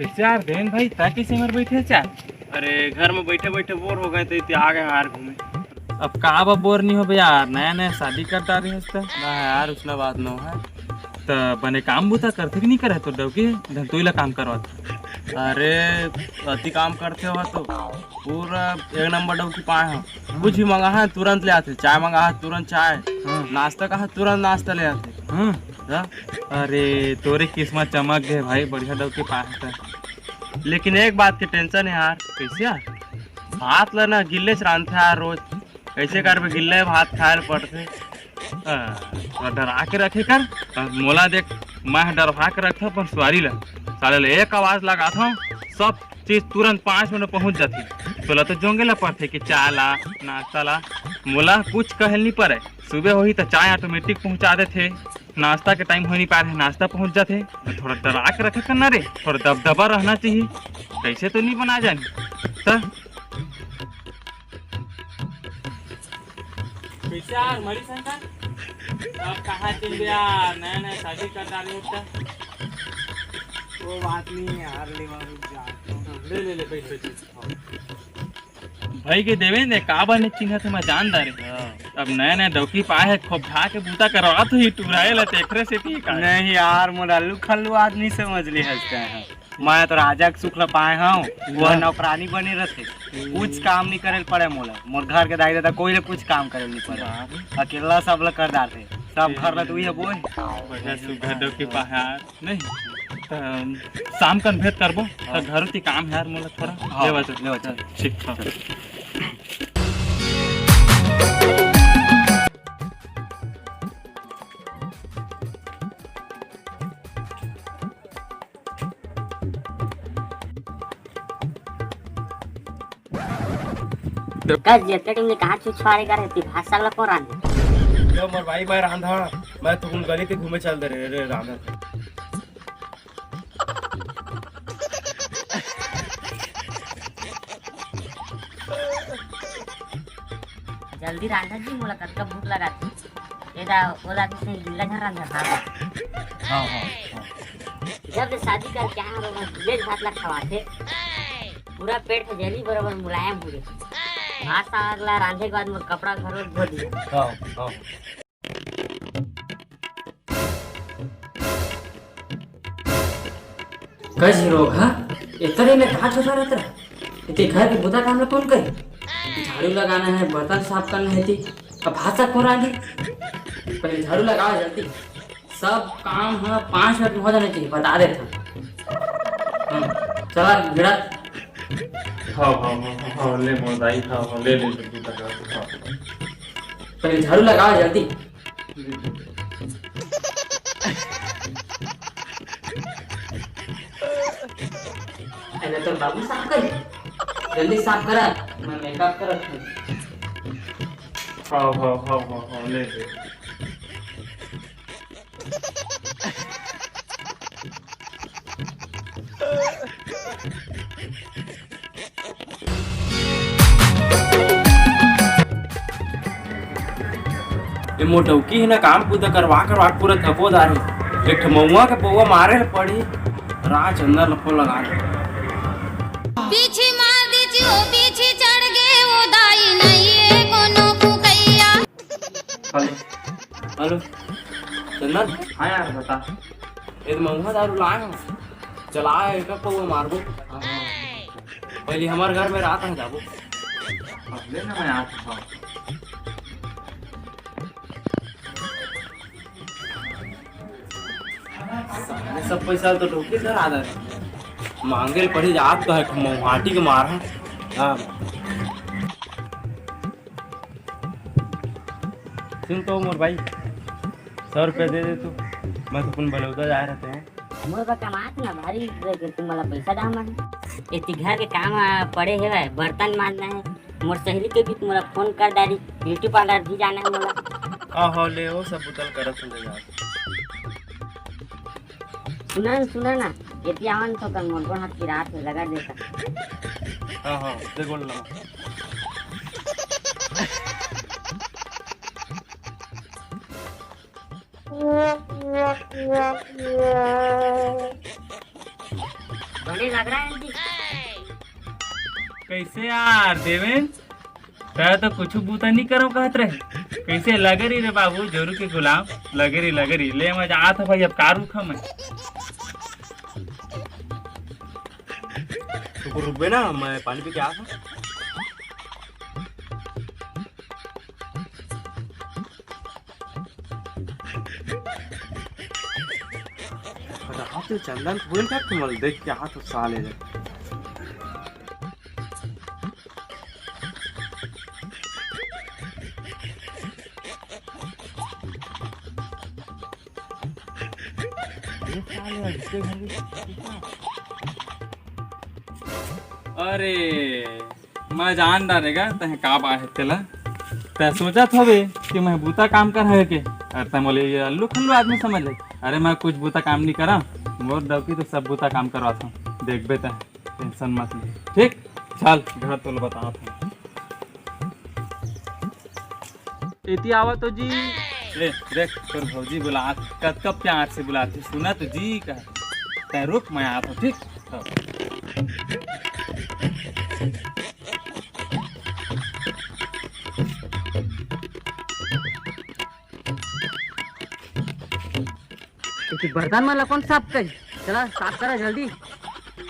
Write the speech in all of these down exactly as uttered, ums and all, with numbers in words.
कइसे यार देवेंद्र भाई, तैं कइसे मेर बइठे हस यार? अरे, घर में बइठे बइठे बोर हो गए, त इति आ गए यार घूमे। अब का बा बोर नहीं होबे यार, नया नया शादी कर डारे हस त। ना यार, उसला बात नो है। त बने काम बूता करथे कि नहीं करे तोर डौकी? धन तुही ला काम करवाथे। अरे, अति काम करथे हो तो, पूरा एक नंबर डौकी पाए हो। कुछ भी मंगाहा तुरंत ले आथे, चाय मंगाहा तुरंत चाय, हाँ। नाश्ता कहा तुरंत नाश्ता ले आथे। हाँ। हाँ। अरे, तोरे किस्मत चमक गे भाई, बढ़िया डौकी पाए हस त। लेकिन एक बात के tension है यार। कइसे यार? भात ला ना गिल्लेच रांधथे यार रोज। कइसे करबे, गिल्ले भात खाए ल पड़थे। हाँ, तो डरा के रखे कर। अब मोला देख, मैं डरवा के रखथों अपन सुवारी ला। साले ले एक आवाज लगाथों, सब चीज तुरंत पाँच मिनट में पहुंच जाथे। तोला तो जोंगे ला पड़थे कि चाय ला, नाश्ता ला। मोला कुछ कहे ल नहीं पड़े। सुबह होही त चाय automatic पहुंचा देथे, नाश्ता के time हो नहीं पाए रहे, नाश्ता पहुंच जाथे। थोड़ा डरा के रखे कर ना रे, थोड़ा दबदबा रहना चाहिए। कइसे तो नहीं बना जानी। त कइसे यार मरी शंकर? अब कहाँ चल गया? नया नया शादी कर डारे हो त। वो बात नहीं है यार, लेवा रुक जा। ले, ले, ले, बैठ, बैठ, बैठ। भाई के देवेंद्र, का बने चिन्हत हे, मैं जान डारे। हाँ। अब नया नया डौकी पाए हे, खूब ढा के बूता करवात होही, टुराए ला तेखरे सेती का। नहीं यार, मोर अल्लू खल्लू आदमी समझ ले हस तैं। मैं तो राजा के सुख ल पाए हंव, वो हाँ। नौकरानी बने रथे, कुछ काम नहीं करे ल पड़े मोला। मोर घर के दाई ददा कोई ले कुछ काम करे ल नहीं पड़े, वाह। अकेला सब ल कर डारथे, सब घर ल तो उही बोए। बढ़िया सुघर डौकी पाए यार। नहीं, त शाम कन भेंट करबो। त हाँ। घर के काम हे यार मोला थोड़ा। हाँ, लेवा चल। लेवा चल। ठीक, हाँ। का जी, अतका time ले कहाँ छुछुआरे कर रहती? भात साग ला कोन रांधे? लो मोर भाई, मैं रांधा, मैं तो उन गली के घूमे चल दे रे, रे रांधा। जल्दी रांधा जी, मोला कतका भूख लगा थी। ए दा, ओला किसने गिल्ला झन रांधा भात। हाँ, हाँ, हाँ। जब से शादी करके आए हैं, रोज गिल्ले भात ला खवाथे। पूरा पेट के जली बराबर मुलायम हो गए। भात साग ला रांधे के बाद मोर कपड़ा घलो धो दिया। हाँ, हाँ। कस रोग हा, एतरे में का छोटा रहता? इते घर के बुता काम ला कोन करे? झाड़ू लगाना है, बर्तन साफ करना है, ती अब भात साग कोन रांधी? पहले झाड़ू लगाओ जल्दी। सब काम ह पाँच मिनट में हो जाना चाहिए, बता देत हंव। हाँ, चला गिड़ा। हाँ, हाँ, हाँ, हाँ, हाँ, ले मोर दाई, हाँ, हाँ, ले, ले, ले, ले, ले, हाँ। पहले झाड़ू लगाओ जल्दी। अरे तो बाबू साफ कर, जल्दी साफ करा, मैं मेकअप करत हूँ। हाँ, हाँ, हाँ, हाँ, हाँ, ले, ले। ये मोटौकी हे ना, काम पूरा करवा करवा पूरा थको दार हे। एक ठो मउआ के पौवा मारे ल पड़ी, राज अंदर लपो लगा दे। पीछे मार दीजिए, ओ पीछे चढ़ गए, ओ दाई नहीं है कोनो फुकैया। हेलो, हेलो, चंदन। हाँ यार, बता। ये तो मउहा दारू लाए हो, चला एक पौवा मारबो। हाँ, हाँ। पहले हमारे घर में रात आ जाबो। हाँ, ले ना, मैं आता हूँ। साले सब पैसा तो डौकी धरा दे। मांगे ल पड़ी जात तो है, मउहाटी के मार है। हाँ। सुन तो मोर भाई, सौ रुपया दे दे तू, मैं तो अपन बलौदा जाए रहते हैं। मोर बा कमात ना भारी रहे के, तू मोला पैसा दा मन। एती घर के काम आ, पड़े हेवय, बर्तन मांजना है। मोर सहेली के भी मोला फोन कर डारी, ब्यूटी पार्लर भी जाना है मोला। आहो, ले ओ सब बुतल करत संगे जा। सुना न, सुना ना, एती आवन तो कर मोर गोड़ हाथ पिरात हे, लगा देता। हाँ, हाँ, दे गोड़ लगा। लग रहा है जी। कइसे यार देवेंद्र, तैं तो कुछु बूता नइ करंव कहत रहे। कइसे लगे रही रे बाबू, जोरू के गुलाम लगे रही, लगे रही। ले मैं जात हंव भाई, अब का रुकहूं मैं। तो रुकबे ना, मैं पानी पी के आत हंव। रात के चंदन फूल का तुमल देख के हाथ उठा ले रे। ये साले अइसे घर में अरे, मैं जान डारेंव गा, तैं का बात हे तेला। तैं सोचत होबे कि मैं बूता काम करहूं के, अरे तैं मोला ये अल्लू खल्लू आदमी समझ ले। अरे, मैं कुछ बूता काम नइ करंव, मोर डौकी तो सब बूता काम करवाथंव, देखबे तैं, tension मत ले। ठीक, चल घर तोला बतावत हंव। एती आवा तो जी। ए, देख, तोर भौजी बुलात, कतका प्यार से बुलात हे, सुना तो जी कह। तैं रुक, मैं आत हंव, ठीक? हाँ। एती बर्तन मन ला कोन साफ करी? चला, साफ करा जल्दी।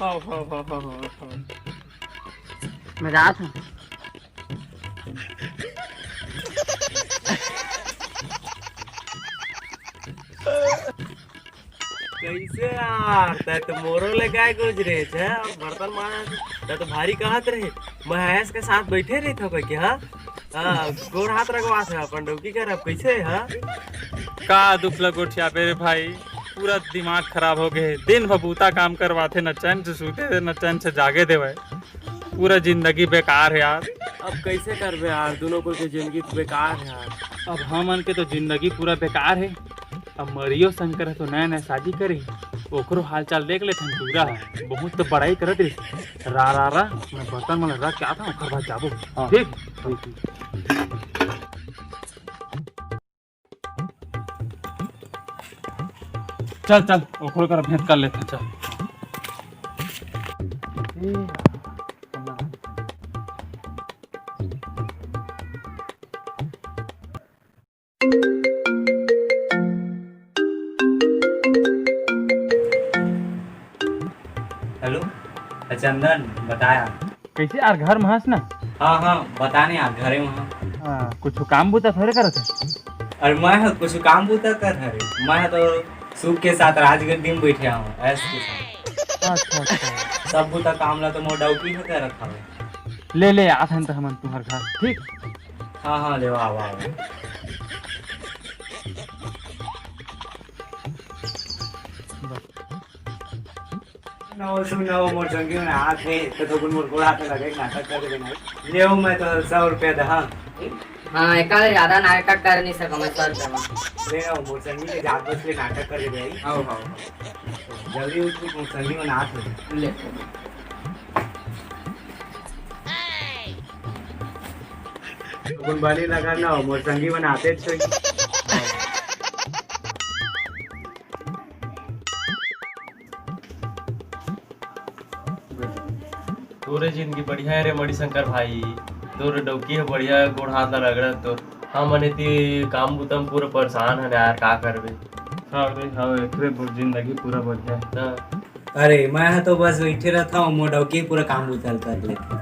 हाँ, हाँ, हाँ, हाँ, हाँ, हाँ। मैं जात हंव। कइसे यार, तैं तो मोरो ले काय गुजरे हे, बर्तन मांजत हे, तैं तो भारी कहत रहे, महेश के साथ बइठे रहिथस कहिके, हाँ? हाँ, गोड़ हाथ रगवाथस अपन डौकी करा, अब कइसे, हाँ? का दुख ल गोठियाबे रे भाई, पूरा दिमाग खराब हो गे हे। दिन भर बूता काम करवाथे, न चैन से सूते दे, न चैन से जागे देवय। पूरा जिंदगी बेकार हे यार। अब कइसे करबे यार, दूनों कोई के जिंदगी तो बेकार हे यार। अब हमन के तो जिंदगी पूरा बेकार हे। अब मरियो शंकर ह तो नया नया शादी करे, ओकरो हाल चाल देख लेथन। टूरा ह बहुत तो बड़ाई करत रहिस। रा रा रा, मैं बर्तन मन रख के आत हंव, ओकर बाद जाबो। हाँ। ठीक? ठीक, ठीक। चल चल, ओकरो करा भेंट कर लेथन, चल। हेलो, चंदन, बता यार। कइसे यार, घर में हस ना? हाँ, हाँ, बता नहीं यार, घरे में हंव। हाँ, कुछु काम बूता थोरे करत हस? अरे मैं ह कुछु काम बूता करत हंव रे, मैं ह तो सुख के साथ राजगद्दी में बइठे हंव, ऐश के साथ। अच्छा, अच्छा। सब बूता काम ला तो मोर डौकी ह करत हवय। ले, ले, आथन त हमन तुम्हर घर, ठीक? हाँ, हाँ, ले आवा, आवा। नव सुनव, मोर संगी मन आत हे, त थोकुन मोर गोड़ हाथ लगे के नाटक कर देना। लेव, मैं तो सौ रुपया दहा। हाँ, एकर ज्यादा नाटक कर नहीं सकंव मैं, सौ रुपया में। ले नव, मोर संगी के जात बस ले नाटक कर दे भाई। आओ, आओ। जल्दी उठ, उठ, मोर संगी मन आत हे। ले। थोकुन बली लगा नव, मोर संगी मन आते छोई। तोरे जिंदगी बढ़िया हे रे मणिशंकर भाई, तोरे डौकी ह बढ़िया, गोड़ हाथ ला रगड़त तोर। हमन एती काम बुता म पूरा परेशान हन यार, का करबे? हाँ रे, हाँ, एकरे बर जिंदगी पूरा बढ़िया हे। हाँ। अरे, मैं ह तो बस बइठे रहत हंव, मोर डौकी पूरा काम बुता ल कर लेथे।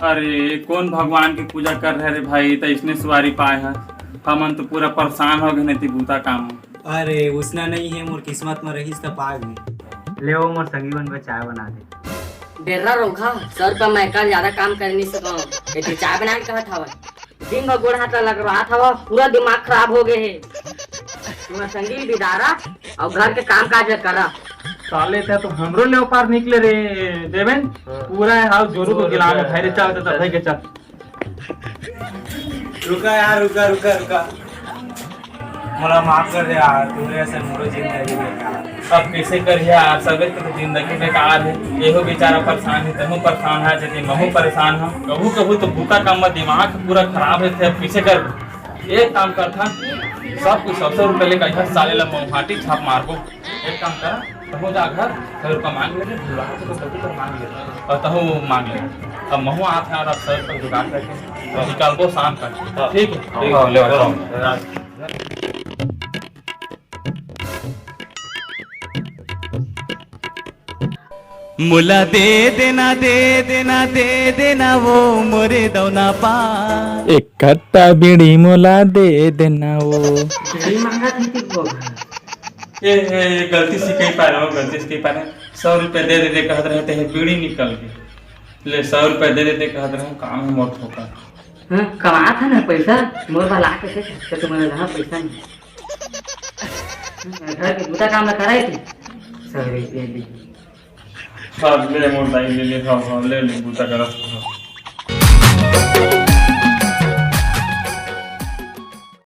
अरे, कोन भगवान के पूजा कर रहे रे भाई, त इसने सुवारी पाए ह। हमन तो पूरा परेशान हो गे हन एती बूता काम। अरे, उसना नइ हे, मोर किस्मत म रहिस त पा गे। ले ओ मोर संगी मन बर चाय बना दे। डेर्रा रोगहा, सौ रुपया मैं एकर ज्यादा काम कर नइ सकंव। एती चाय बना के कहत हवय। दिन भर गोड़ हाथ ला लगवात हवय, पूरा दिमाग खराब हो गे हे। तुम्हर संगी ल बिदा करा अउ घर के काम काज ल करा। साले तैं तो हमरो ले पार निकले रे देवेन। हाँ। पूरा हाल जोरू के गुलाम हे भाई रे, चल, चल, चल, भाई के चल। रुका यार, रुका, रुका, रुका। मोला माफ कर दे यार, तोरे असन मोरो जिंदगी बेकार। अब कइसे करिहा यार, सबे के तो जिंदगी बेकार हे। एहू बेचारा परेशान हे, तहूँ परेशान हे, जदे महूँ परेशान हंव। कभू कभू तो बूता काम म दिमाग पूरा खराब रहिथे, अब कइसे करबो? एक काम करथन, सब कुछ सौ सौ रुपया लेके आइहा, साले ला मऊहाटी छाप मारबो। एक काम कर, तहूँ जा घर, सौ रुपया मांग ले, भुला के तो सौ रुपया मांग ले, अउ तहूँ मांग ले। अब महूँ आत हँव, अब सौ रुपया जुगाड़ करके, अउ निकालबो शाम तक। हाँ। ठीक है? ठीक है, ले आओ। मोला दे देना, दे देना, दे देना वो मोरे दौना पान। एक कट्टा बीड़ी मोला दे देना वो। बीड़ी मांगत हे कि वो? ए, ए, ए, गलती से कहीं पाए हो, गलती से कहीं पाए। सौ रुपया दे दे दे कहत रहे, ते बीड़ी निकल गई। ले, सौ रुपया दे दे दे कहत रहे, काम है मोर ठोका। हाँ, कमात हे ना पैसा, मोर भला कैसे, तो तुम्हारे जहाँ पैसा नहीं। घर के बूता काम ला कराए थी। सौ रुपया दे। हाँ, ले मोर दाई, ले, ले, हाँ, हाँ, ले, ले, बूता करा।